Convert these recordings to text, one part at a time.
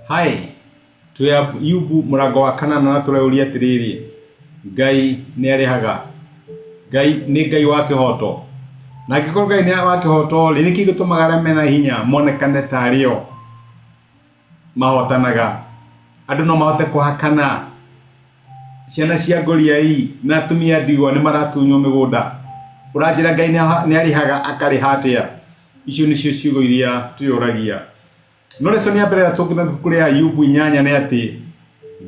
Hi, twĩ Ayubu mũrango wa kanana na tũreuria atĩrĩrĩ, Ngai nĩ arĩhaga? Ngai nĩ Ngai wa kĩhoto? Na angĩkorwo Ngai nĩ wa kĩhoto rĩ, nĩkĩ gĩtũmaga arĩa mena hinya monekane tarĩ o mahotanaga? Andũ no mahote kũhakana ciana cia ngoriai na atumia a ndigwa nĩ maratunywo mĩgũnda. Ũranjĩra Ngai nĩ arĩhaga akarĩha atĩa? Icio nĩcio ciugo iria twĩyũragia. No lesson ya mbere ĩrĩa tũngĩona ibuku rĩa Ayubu inyanya nĩ atĩ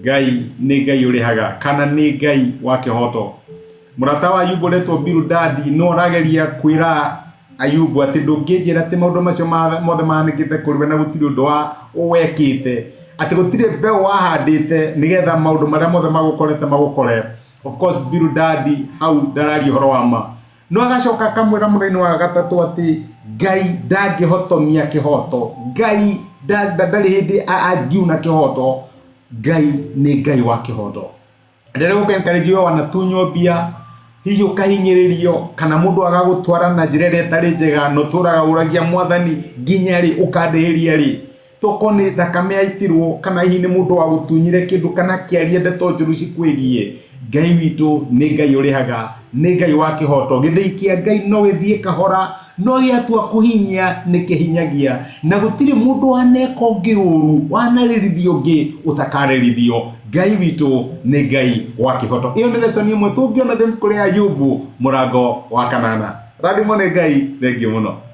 Ngai nĩ Ngai ũrĩhaga kana nĩ Ngai wa kĩhoto. Mũrata wa Ayubu ũretwo Biludadi no ũrageria kwĩra Ayubu atĩ ndũngĩnjĩra atĩ maũndũ macio mothe mahanĩkĩte kũrĩ we na gũtirĩ ũndũ wa wekĩte, atĩ gũtirĩ mbeũ wahandĩte nĩgetha maũndũ marĩa mothe magũkorete magũkore. Of course Biludadi hau ndararia ũhoro wa ma. No agacoka akamwĩra mũraini wa gatatũ atĩ Ngai ndangĩhotomia kĩhoto, Ngai ndarĩ hĩndĩ angiuna kĩhoto, Ngai nĩ Ngai wa kĩhoto. Rĩrĩa gũka encourage we wanatunywo mbia, hihi ũkahinyĩrĩrio kana mũndũ agagũtwara na njĩra ĩrĩa ĩtarĩ njega na ũtũraga ũragia mwathani nginya rĩ ũkandĩhĩria rĩ, Tokorwo nĩ thakame yaitirwo kana hihi nĩ mũndũ wagũtunyire kĩndũ kana akĩaria ndeto njũru cikwĩgiĩ. Ngai witũ nĩ Ngai ũrĩhaga, nĩ Ngai wa kĩhoto. Gĩthĩi kĩa Ngai no gĩthiĩ kahora, no gĩatua kũhinyia nĩ kĩhinyagia. Na gũtirĩ mũndũ waneka ũngĩ ũru, wanarĩrithia ũngĩ ũtakarĩrithio. Ngai witũ nĩ Ngai wa kĩhoto. Ĩyo nĩ lesson ĩmwe tũngĩona thĩinĩ ibuku rĩa Ayubu mũrango wa kanana. Rathimwo nĩ Ngai, thengiũ mũno.